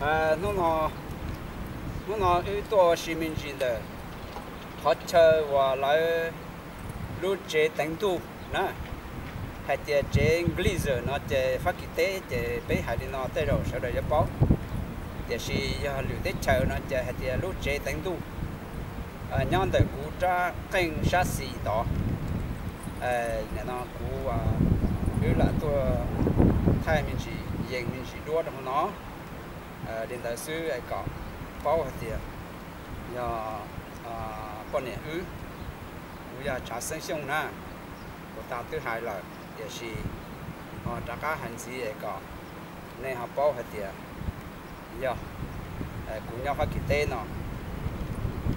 Hnub no, hnub no wb tuaj ua si me ntsis ntawm qhov chaw uas lawv lub tsev teev ntuj na, hais tias tsev Glazer no ces Fab Kis teb ces peb hais li no tej zaum sawv daws yuav paub, tiam sis yog lwm teb chaws no ces hais tias lub tsev teev ntuj. Nyob ntawm kuv rab qeej sab xis tod. Nim no kuv, wb lam tuaj thaij me ntsis, yees me ntsis duab rau hauv no. Li ntawd xwb es kom paub hais tias yog poj niam wb, kuv yog Tsav Xeeb Xyooj na, kuv tas twb hais lawm, tiam sis ho rov qab hais ntxiv es kom nej ho paub hais tias yog kuv nyob Fab Kis teb no.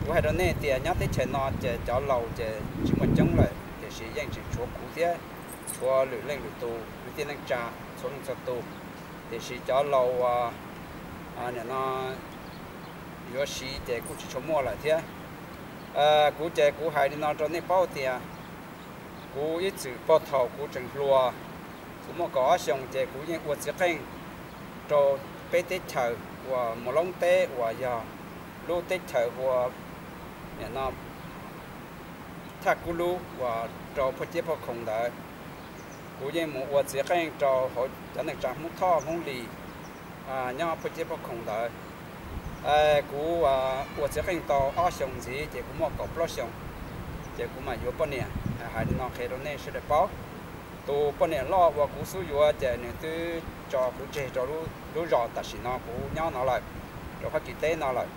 Kuv hais rau nej tias nyob teb chaws no ces cov laus ces tsis muaj coob lawm, tiam sis yeej tseem tshuav kuv thiab tshuav lwm leej lwm tus kwv tij neej tsa txhua leej txhua tus, tiam sis cov laus uas nim no yuav siv ces kuj tsis tshua muaj lawm thiab. Kuv ces kuv hais li no rau nej paub tias kuv ib txwm puag thaum kuv tseem hluas, kuv muaj kaum ob xyoos ces kuv yeej ua txiv qeej rau peb teb chaws uas Mus Loob teb uas yog lub teb chaws ua nim no thaj kub lub uas rau Phuaj Ciab Phuaj Khoom ntawd. Kuv yeej mus ua txiv qeej rau hauv cov neej tsa Hmoob Thoj Hmoob Lis nyob Phuaj Ciab Phuaj Khoom ntawd. Kuv ua txiv qeej tau ob xyoos ntxiv ces kuv muaj kaum plaub xyoos, ces kuv mam yuav poj niam. Hais li no qhia rau nej sawv daws paub. Tus poj niam loj uas kuv xub yuav ces nws twb tso kuv tseg rau lub zos tam sim no kuv nyob no lawm, rau Fab Kis teb no lawm.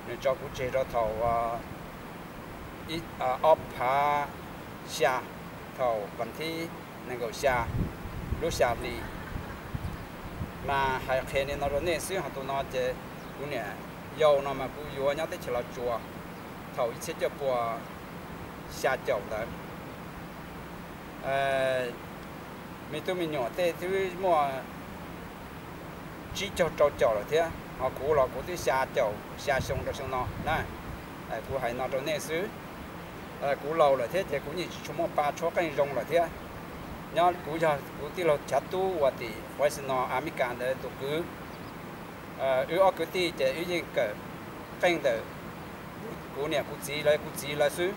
Nws tso kuv tseg rau thaum ob phav xya, thaum vas thib nees nkaum xya lub xya hli. Mas hais qhia li no rau nej xwb, ho tus no ces kuv niam yau no mas kuv yuav nyob teb chaws Los Tsuas thaum ib txhiab cuaj pua xya caum ntawd. Me tub me nyuam tej twb muaj tsib caug rau caum lawm thiab, ho kuv los kuv twb xya caum xya xyoo rau xyoo no na. Kuv hais no rau nej xwb. Kuv laus lawm thiab ces kuv yeej tsis tshua muaj pa tshuab qeej zoo lawm thiab. Nyob kuv yog kuv tij laug Chav Tub uas tim Fresno America ntawd tus kwv. Wb ob kwv tij ces wb yeej kawm qeej ntawm kuv niam kuv txiv lawv, kuv txiv lawv xwb.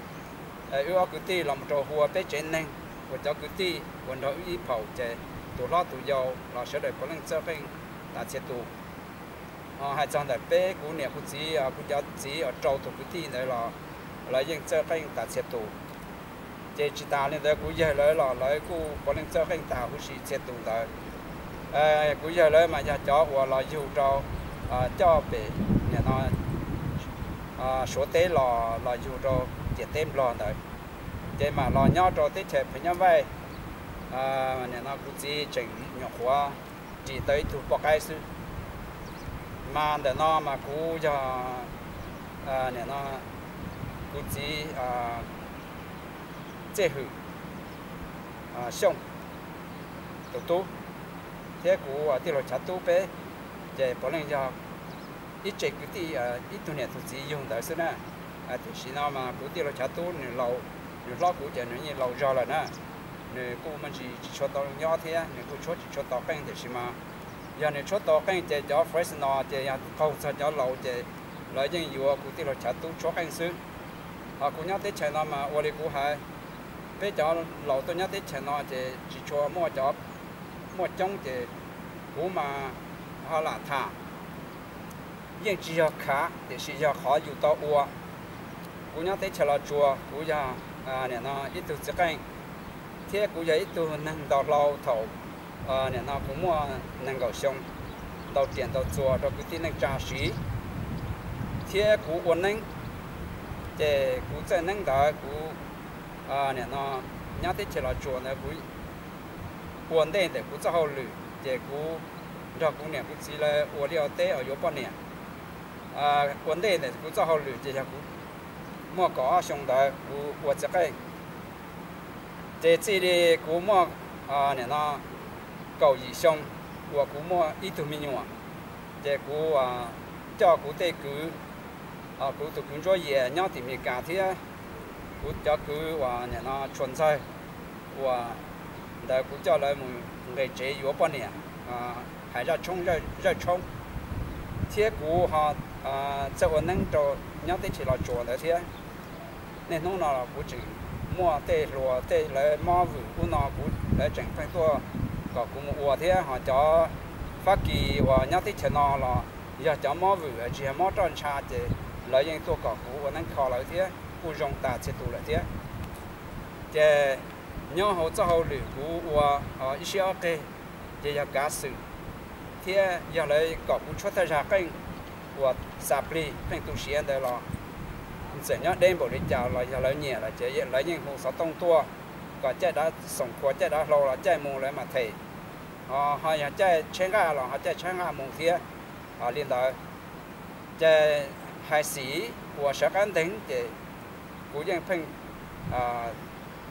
Wb ob kwv tij los mus rau hu ua peb tsev neeg uas cov kwv tij uas nrog wb ib phaum ces tus hlob tus yau los sawv daws puav leej txawj qeej tas txhia tus. Hais txog ntawm peb kuv niam kuv txiv, kuv cov txiv uas rau tus kwv tij ntawd los lawv yeej txawj qeej tas txhia tus. Ces tsis tas li ntawd kuv yawg lawv los lawv kuj puav leej txawj qeej tas huv si txhia tus ntawd. Kuv yawg lawv mas yog cov uas los yug rau coj pem nim no Suav teb los los yug rau ciam teb Nplog ntawd, ces mam los nyob rau teb chaws Phev Nyab Vaij, nim no kuv txiv tseem nyuam qhuav ris tau ib tug poj qaib xwb. Mas ntawm no mas kuv yog nim no kuv txiv Txej Hwm Xyooj tus tub thiab kuv tij laug Chav Tub peb, ces puav leej yog ib tse kwv tij, ib tug niam tug txiv yug ntawd xwb na. Tiam sis no mas kuv tij laug Chav Tub nws laus, nws hlob kuv ces nws yeej laus zog lawm na. Nws kuj muaj ntsis tsis tshua tau nyob thiab nws kuj tshuab tsis tshua tau qeej, tiam sis mas yog nws tshuab tau qeej ces cov Fresno ces yog qaug txog cov laus ces lawv yeej yuav kuv tij laug Chav Tub tshuab qeej xwb. Ho kuv nyob teb chaws no mas ua li kuv hais, peb cov laus tuaj nyob teb chaws no ces tsis tshua muaj cov, muaj coob ces kuv mas ho lam tham yeej tsis yog khav, tiam sis yog qhov yus tau ua. Kuv nyob teb chaws Los Tsuas, kuv yog nim no ib tug txiv qeej, thiab kuv yog ib tug neeg ntaus hlau thaum nim no kuv muaj nees nkaum xyoo, ntaus riam ntaus txuas rau kwv tij neej tsa siv, thiab kuv ua neeb, ces kuv txawj neeb ntawd kuv nim no nyob teb chaws Los Tsuas ntawd kuv ua ntej ntawm kuv txoj hauj lwm ces kuv nrog kuv niam kuv txiv lawv ua liaj ua teb uas yuav poj niam. Ua ntej ntawm kuv txoj hauj lwm ces yog kuv muaj kaum ob xyoo ntawd kuv ua txiv qeej. Ces txij li kuv muaj nim no kaum yim xyoo uas kuv muaj ib tug me nyuam, ces kuv coj kuv tej kwv, kuv tus kwv Ntsuab Yias nyob tim Mes Kas thiab kuv cov kwv uas nim no Tshua Ntxawg, uas ntawd kuv coj lawv mus nqis tsev yuav poj niam hais zaj tshoob, zawj tshoob. thiab kuv ho txawj ua neeb rau nyob teb chaws Los Tsuas ntawd thiab. Niaj hnub no los kuv tseem muaj tej hluas tej lawv mob vwm ub no, kuv lawv tseem pheej tuaj kom kuv mus ua thiab. Ho cov Fab Kis uas nyob teb chaws no los yog cov mob vwm tsis yog mob roj ntsha ces lawv yeej tuaj kom kuv ua neeb kho lawv thiab, kuj zoo tas txhia tus lawm thiab. Ces nyob hauv txoj hauj lwm kuv ua ib siab ob qig, ces yog kav xwm thiab yog lawv kom kuv tshuab thawj zag qeej uas xa plig qeej tu siav ntawd los txawm nyob deb npaum li cas los yog lawv nyiam lawm ces lawv yeej hu xov tooj tuaj kom caij dav xoom khuas caij dav hlau los caij mus lawv mam them. Ho yog caij tsheb nqaj los ho caij tsheb nqaj mus thiab. Li ntawd ces hais xim uas sawv qab nteeg ces kuv yeej pheej,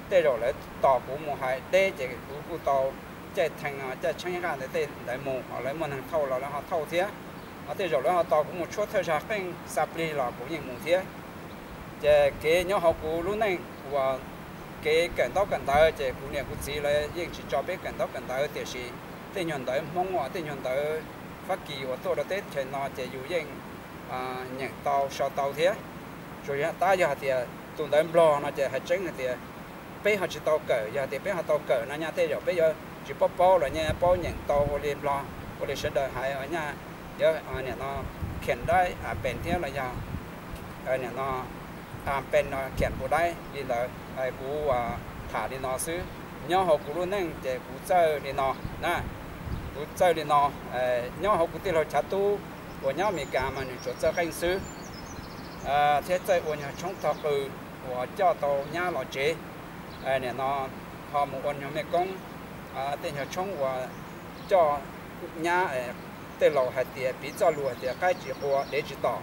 tej zaum lawv tos kuv mus hais deb ces kuv kuj tau caij thee caij tsheb nqaj ntawd tej ntawd mus, ho lawv muaj neeg thauj los lawv ho thauj thiab. Ho tej zaum lawv ho tos kuv mus tshuab thawj zag qeej xa plig los kuv yeej mus thiab. Ces kev nyob hauv kuv lub neej uas kev kawm ntaub kawm ntawv ces kuv niam kuv txiv lawv yeej tsis tso peb kawm ntaub kawm ntawv, tiam sis tej nyuag ntawv Hmoob uas tej nyuag ntawv Fab Kis uas tuaj rau teb chaws no ces yus yeej nyeem tau sau tau thiab. Tsuas yog tab yog hais tias tus ntawv Nplog no ces hais tseeb hais tias peb ho tsis tau kawm, yog tias peb ho tau kawm no nyaj tej zaum peb yuav tsis paub paub los nyaj paub nyeem tau ua li Nplog ua li sawv daws hais nyaj, nim no khiam daib a pes thiab los yog nim no a pes no khiam pus daib li ntawd. Kuv tham li no xwb, nyob hauv kuv lub neej ces kuv txawj li no na, kuv txawj li no. Nyob hauv kuv tij laug Chav Tub uas nyob Amelikas mas nws tsuas txawj qeej xwb thiab txawj ua nyuag tshoob tog qw uas coj tau nyab los tsev. Nim no ho mus ua nyuag mej koob tej nyuag tshoob uas coj nyab, tej laus hais tias piv txoj lus hais tias qaib tsis qua dev tsis tom.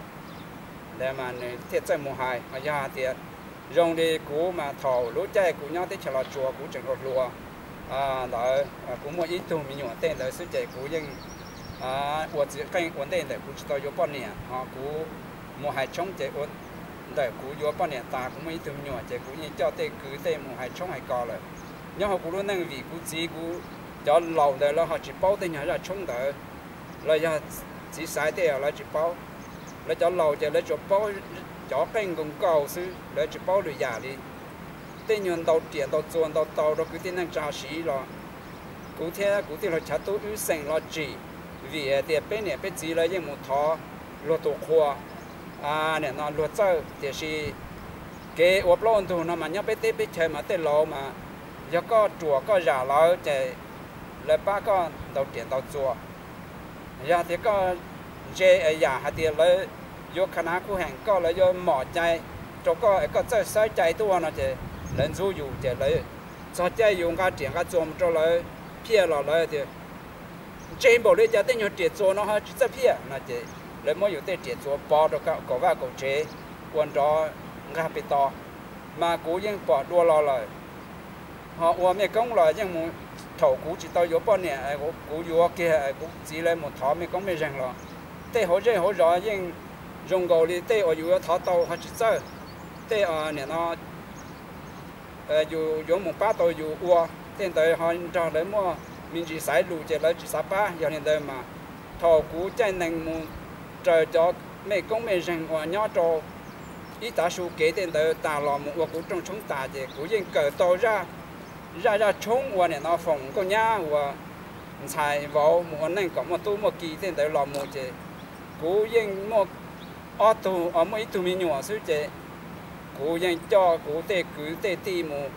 Ntawd mas nws thiaj txawj mus hais. Ho yog hais tias zoo li kuv mas thaum lub caij kuv nyob teb chaws Los Tsuas kuv tseem hluas hluas ntawd kuv muaj ib tug me nyuam tej ntawd xwb ces kuv yeej ua txiv qeej ua ntej ntawm kuv tsis tau yuav poj niam, ho kuv mus hais tshoob ces ua ntawm kuv yuav poj niam tas kuv muaj ib tug me nyuam ces kuv yeej coj tej kwv tej mus hais tshoob hais kos lawm. Nyob hauv kuv lub neej vim kuv txiv kuv cov laus ntawd lawv ho tsis paub tej nyuag zaj tshoob ntawd, los yog txiv xaiv tej lawv tsis paub. Lawv cov laus ces lawv tsuas paub cov qeej nkaus nkaus xwb, lawv tsis paub lwm yam li. Tej nyuag ntaus riam ntaus txuas ntaus taus rau kwv tij neej tsa siv los kuv thiab kuv tij laug Chav Tub wb xeem los tsim, vim hais tias peb niam peb txiv lawv yeej mus thov luag tus qhua, nim no luag txawj, tiam sis kev ua plaub ua ntug no mas nyob peb teb peb chaw mas tej laus mas yog koj ruam koj zam lawv ces lawv pab koj ntaus riam ntaus txuas. Yog tias koj ntse yam hais tias lawv yuav kha nav khuj heem koj, lawv yuav mom cai rau koj, koj txawj xawb cai tuaj no ces lawv ntxub yus ces lawv txog caij yus nqa riam nqa txuas mus rau lawv phiaj los lawv tias ntsej npaum li cas tej nyuag riam txuas no ho tsis txawj phiaj no ces lawv muab yus tej riam txuas pov rau kaum vaj kaum tsev ua nrov nqag pes tos. Mas kuv yeej pom dua los lawm. Ho ua mej koob los yeej mus, thaum kuv tsis tau yuav poj niam, kuv yuav kiag kuv txiv lawv mus thov mej koob mej zeeg los tej hauv zej hauv zos yeej zoo nkaus li tej uas yus yuav thov tau ho tsis txawj. Tej nim no yus yuav mus pab tau yus ua tej ntawd ho nrog lawv muaj me ntsis xaiv lus ces lawv tsis xav pab. Yog li ntawd mas thaum kuv caij nees mus raws cov mej koob mej zeeg uas nyob rau ib tav su kev tej ntawd tas los mus ua kuv rooj tshoob tas ces kuv yeej kawm tau zaj, zaj zaj tshoob uas nim no foom nkauj nyab uas ntxhais vauv mus ua neej kom muaj tub muaj ki tej ntawd los mus ces kuv yeej muaj ob tug, muaj ib tug me nyuam xwb ces kuv yeej coj kuv tej kwv tej tij mus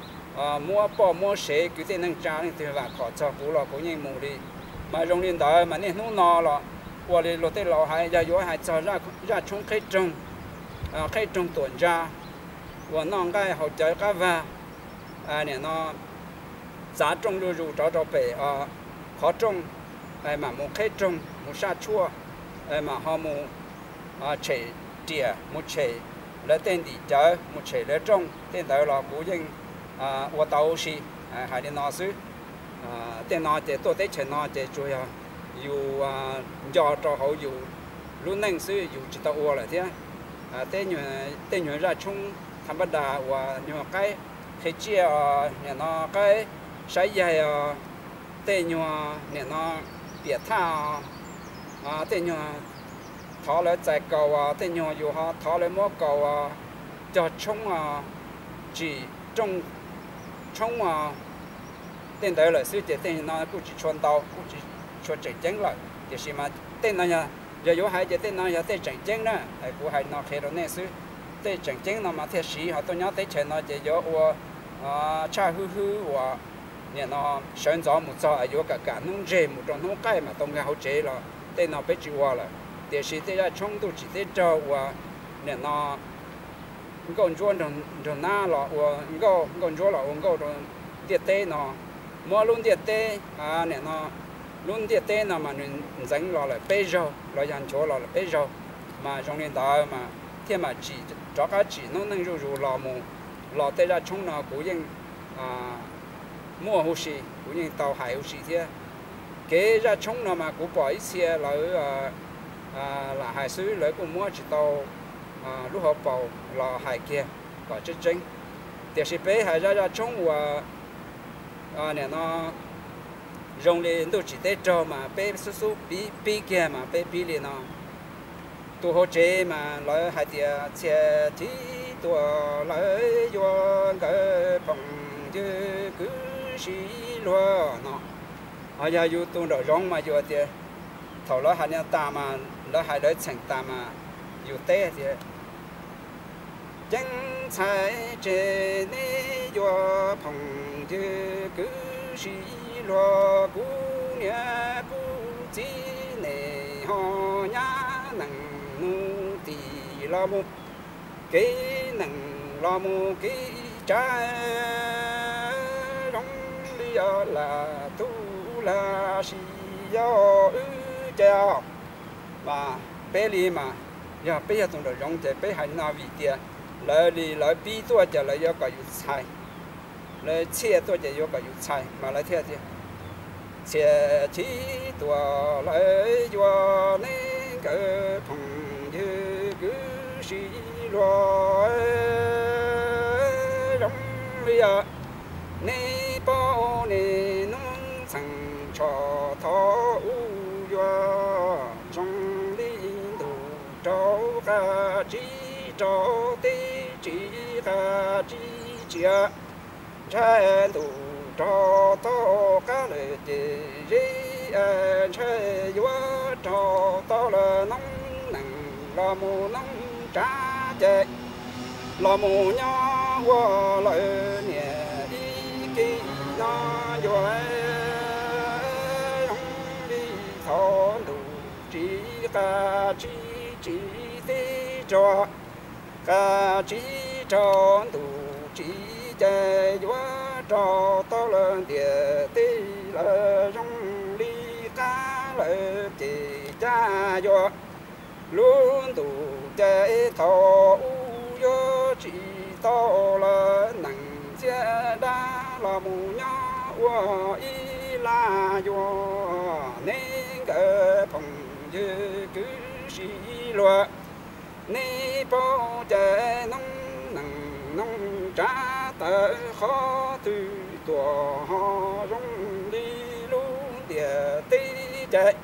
muab poj muab sev, kwv tij neej tsa leej twg vam khom txog kuv los kuv yeej mus li. Mas zoo li ntawd mas niaj hnub no los ua li luag tej laus hais, yog yuav hais txog zaj tshoob qheb roog, qheb roog tuam ntsa uas noj nqaij haus cawv qab vag, nim no txav rooj zuj zus rov rau pem qhov rooj, mam mus qheb roog mus saj tshuaj, mam ho mus tshem riam mus tshem lawv tej ntim cawv mus tshem lawv rooj tej ntawd los kuv yeej ua tau si. Hais li no xwb, tej no ces tuaj teb chaws no ces tsuas yog yus nco rau hauv yus lub neej xwb, yus tsis tau ua lawm thiab. Tej nyuag zaj tshoob tha npab das uas nyuag qaib qhi tsiaj, nim no qaib saib yaig, tej nyuag nim no piam thaj, tej nyuag thov lawv txais kaus, tej nyuag yus ho thov lawv muab kaus cog tshoob, tsim rooj tshoob tej ntawd lawm xwb ces tej no kuj tsis tshua ntau, kuj tsis tshua tseem ceeb lawm. Tiam sis mas tej no yog, yog yuav hais ces tej no yog tej tseem ceeb na. Kuv hais no qhia rau nej xwb. Tej tseem ceeb no mas thiaj siv ho tuaj nyob teb chaws no ces yuav ua tshaj hwb hwb uas nim no sawv ntxov mus txog yuav kam kam hnub ntseg mus rau hnub qaij mam tau nkag hauv tsev los tej no peb tsis ua lawm. Tiam sis tej zaj tshoob ntuj tsim teb raug uas nim no nkauj ntsuab nraug nab los ua nkauj, nkauj ntsuab los ua nkauj rau ntiaj teb no, muab lub ntiaj teb, nim no lub ntiaj teb no mas nws ntxeev los lawm peb zaug los yog nchuav los lawm peb zaug, mas zoo li ntawd mas thiaj mam tsim, rov qab tsim noob neej zuj zus los mus. Los tej zaj tshoob no kuv yeej muaj huv si, kuv yeej tau hais huv si thiab. Kev zaj tshoob no mas kuv pom ib txhia lawv lam hais xwb, lawv kuj muab tsis tau lub hauv paus los hais kiag kom tseeb tseeb. Tiam sis peb hais zaj, zaj tshoob uas nim no zoo li ntuj tsim teb raug mas peb xub xub pib, pib kiag mas peb pib li no. Tus hauv tsev mas lawv hais tias txhia chiv tuaj lawv yuav nkawd phooj ywg kwv tij luag no. Ho yog yus tus nraum zoov mas yus tias, thaum lawv hais no tas mas lawv hais lawv txheem tas mas yus teb tias, ceeb ntxhais tseg neb yuav phooj ywg kwv tij luag, kuv niam kuv txiv nej ho nyab neej hnub tim los mus kev neej los mus kev tsav, zoo li yog lam tub lam sis yog wb ces mas peb li mas, yog peb yog tus nraum zoov ces peb hais no vim tias lawv li lawv pib tuaj ces lawv yuav kom yus txhais, lawv txhiaj tuaj ces yuav kom yus txhais mas lawv thiaj tias, txhia chiv tuaj lawv yuav neb nkawd phooj ywg kwv tij luag, zoo li yog neb paub nej hnub txheej tsho thov ub yuav zoo li ntuj rau qab tsib rau teb, tsib qab tsib tsiav, ntshai ntuj rau tau qab lawm ces zeb, ntshai yuav rau tau lawm noob neej los mus noob tsav ces los mus nyob ua lawv niam ib ke no yuav zoo li thaum ntuj tsib qab tsib tsib teb rau qab tsib rau ntuj tsib ces yuav rau tau lawm ntiaj teb lawm zoo li qab lawm ces cas yuav lub ntuj ces thaum ub yuav tsis tau lawm neej txiag dab los mus nyob ua ib laj yuav neb nkawd phooj ywg kwv tij luag. Neb paub ces noob neej noob tsav tawm qhov twg tuaj ho zoo li lub ntiaj teb ces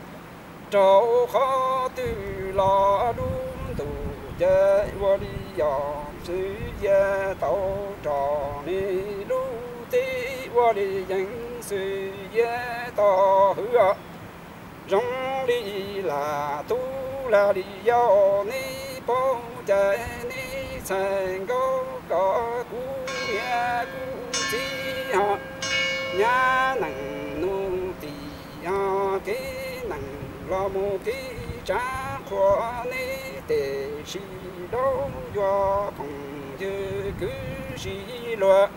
rau qhov twg los lub ntuj ces ua li yog xwb, yav tau rau neb lub teb ua li yeej xwb, yav tau hwv zoo li lam tub lam li yau. Neb paub ces neb txhais nkaus kom kuv niam kuv txiv ho nyab neej hnub tim ho kev neej los mus kev tsav qhuas neb tes sis dau yuav phooj ywg kwv tij luag.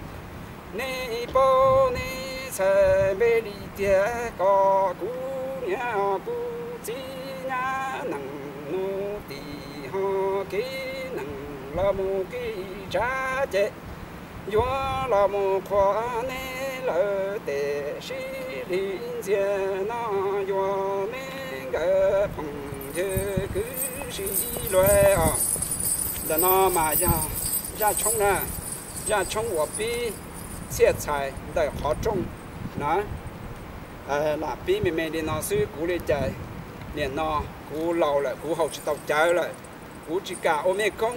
Neb paub neb txhais npe li tiag kom kuv niam kuv txiv nyab neej hnub tim ho kev neej los mus kev tsav ces yuav los mus qhuas neb lawm tes sis li ntxiag no yuav neb nkawd phooj ywg kwv tij luag os. Ntawm no mas yog zaj tshoob na, zaj tshoob uas pib txhiaj txhais ntawm qhov rooj na. Lam pib me me li no xwb, kuv li cas Nim no kuv laus lawm, kuv haus tsis tau cawv lawm, kuv tsis kam ua mej koob.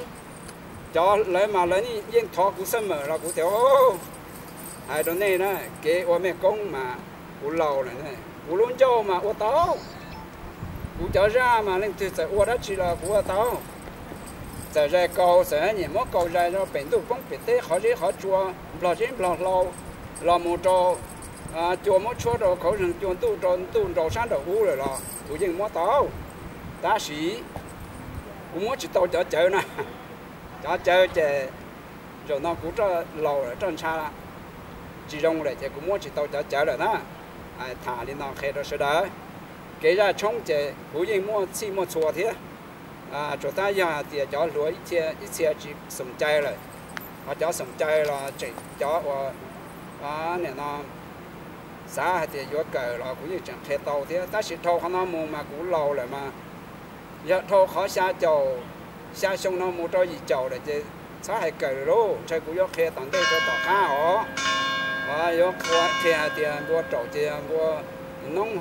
Cov lawv mas lawv yeej thov kuv xab mawm los kuv tias, hais rau nej na, kev ua mej koob mas kuv laus lawm, kuv lub ncauj mas ua tau, kuv cov zaj mas leej twg txawm ua dab tsi los kuv ua tau. Txawm zais kaus, txawm nyiam muab kaus zais rau pem ntuj poob pem teb, qhov zeb qhov tsua, nplog zeb nplog hlau, los mus rau cua muab tshuab rau khauv zeeg cua, ntuj rau ntuj nrau sab nraum ub lawm los kuv yeej muab tau. Tab sis kuv muab tsis tau cov cawv na. Cov cawv ces zaum no kuv roj laus lawm, roj ntsha tsis zoo lawm ces kuv muab tsis tau cov cawv lawm na. Tham li no qhia rau sawv daws. Kev zaj tshoob ces kuv yeej muaj txhij muaj txhua thiab, tsuas tab yog hais tias cov hluas ib txhia tsis xoom cai lawm, ho cov xoom cai los tseem cov uas nim no xav hais tias yuav kawm los kuv yeej tseem qhia tau thiab. Tab sis dhau qhov no mus mas kuv laus lawm mas, yog dhau qhov xya caum, xya xyoo no mus rau yim caum lawm ces txhob hais kawm lawm lauj, ntshe kuv yuav qhia tom ntej rau tom qab os. Yuav qhia hais tias npua raum ces yog npua noob,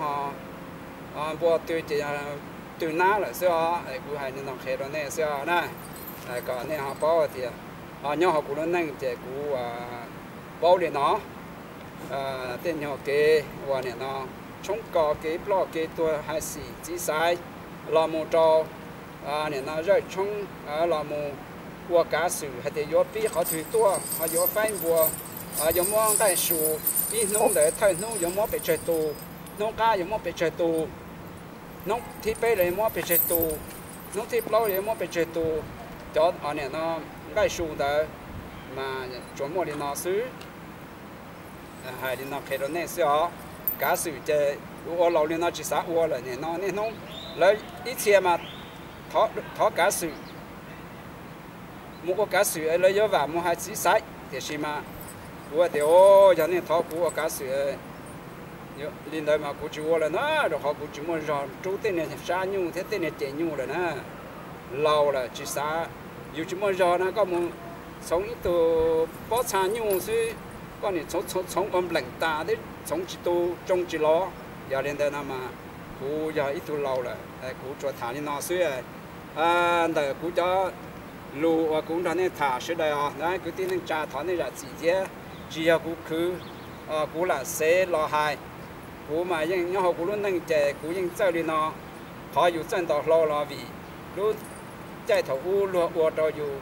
ho npua tw ces yog tw nab lawm xwb os. Kuv hais li no qhia rau nej xwb os na, kom nej ho paub tias nyob hauv kuv lub neej ces kuv paub li no. Tej nyuag kev uas nim no tshoob kos, kev ploj kev tuag, hais xim txiv xaiv, los mus rau nim no zawj tshoob, los mus ua kav xwm hais tias yuav pib qhov twg tuaj, ho yuav faib npua, yuav muab nqaij su, ib hnub ntawd thawj hnub yuav muab pes tsawg tus, hnub qab yuav muab pes tsawg tus, hnub thib peb los yuav muab pes tsawg tus, hnub thib plaub los yuav muab pes tsawg tus. Cov nim no nqaij su ntawd mas tsuas muaj li no xwb. Hais li no qhia rau nej xwb os. Kav xwm ces ua laus li no tsis xav ua lawm, nim no niaj hnub lawv ib txhia mas thov kav xwm, mus ua kav xwm lawv yuav vam mus hais txiv xaiv, tiam sis mas kuv tias, yog nej thov kuv ua kav xwm li ntawd mas kuv tsis ua lawm na, rau qhov kuv tsis muaj zog rub tej niag sab nyuj thiab tej niag ces nyuj lawm na. Laus lawm tsis xav, yus tsis muaj zog na, koj mus txhoov ib tug pob txha nyuj xwb, koj nim txhoov txhoov ua npleem tas thiab txhoov tsis tu, tsoo tsis los. Yog li ntawd no mas kuv yog ib tug laus lawm, kuv tsuas tham li no xwb. Ntawm kuv cov lus uas kuv nrog nej tham sawv daws os, kwv tij neej tsa, thov nej zam txim thiab. Tsis yog kuv khwv, kuv lam xev los hais. Kuv mas yeej nyob hauv kuv lub neej ces kuv yeej txawj li no. Qhov yus txawj ntaus hlau los vim lub caij thaum ub luag ua rau yus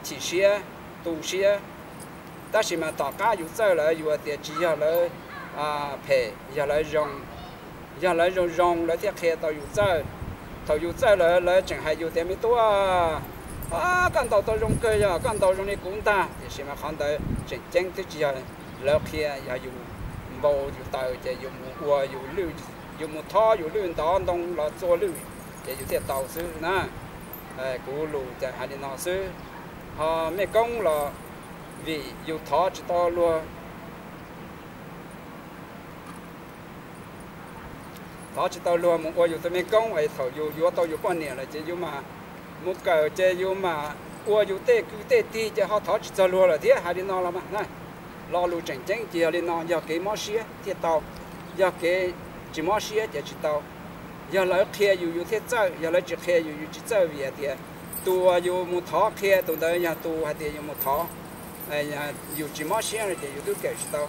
chim siab, tu siab. Tab sis mas tom qab yus txawj lawm yus tias tsis yog lawv phem, yog lawv zoo, yog lawv zoo zoo lawv thiaj qhia tau yus txawj. Thaum yus txawj lawm lawv tseem hais yus tias me tub, koj ntaus tau zoo kawg, yog koj ntaus zoo li kuv ntag. Tiam sis mas qhov ntawd tseem ceeb twb tsis yog lawv qhia, yog yus npau yus taws ces yus mus ua, yus mus thob yus lwj, ntov ntoo los txua lwj ces yus thiaj tau xwb na. Kuv lus ces hais li no xwb. Ho mej koob los vim yus thov tsis tau luag, thov tsis tau luag mus ua yus tus mej koob es thaum yus yuav tau yus poj niam lawm ces yus mas mus kawm ces yus mas ua yus tej kwv tej tij ces ho thov tsis txog luag lawm thiab. Hais li no los mas, lo lus tseem ceeb ces yog li no, yog kev mob siab thiaj tau, yog kev tsis mob siab ces tsis tau. Yog lawv qhia yus yus thiaj txawj, yog lawv tsis qhia yus yus tsis txawj. Vim hais tias tus uas yus mus thov qhia tus ntawd yog tus hais tias yus mus thov, yus tsis mob siab no ces yus twb kawm tsis tau.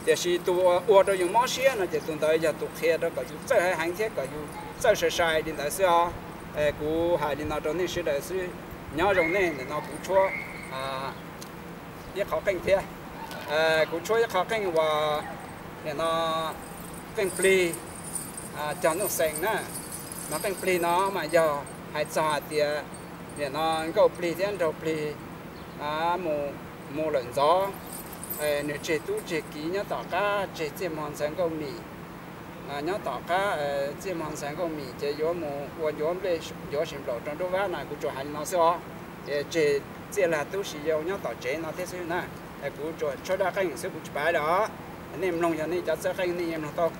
Tiam sis tus uas ua rau yus mob siab no ces tus ntawd yog tus qhia rau kom yus txawj heev heev thiab kom yus txawj sai sai li ntawd xwb os. Kuv hais li no rau nej sawv daws xwb. Nyob zoo nej, nim no kuv tshuab ib qho qeej thiab. Kuv tshuab ib qho qeej uas nim no qeej plig cog nuj xees na. Mas qeej plig no mas yog hais txog hais tias nim no nkauj plig thiab nraug plig mus, mus lawm ntxov, nws tseg tub tseg kiv nyob tom qab, tseg txiaj hmo ntxhais nkauj mim nyob tom qab, txiaj hmo ntxhais nkauj mim ces yuav mus ua ncuav nplej ncuav sis nplaum rau nruab vab na. Kuv tsuas hais li no xwb os. Tseg txiaj lag tub si yau nyob tom tsev no thiab xwb na. Kuv tsuas tshuab dab qeej xwb, kuv tsis paiv lawm os. Nej mloog, yog nej cov txawj qeej nej yeej mloog tau.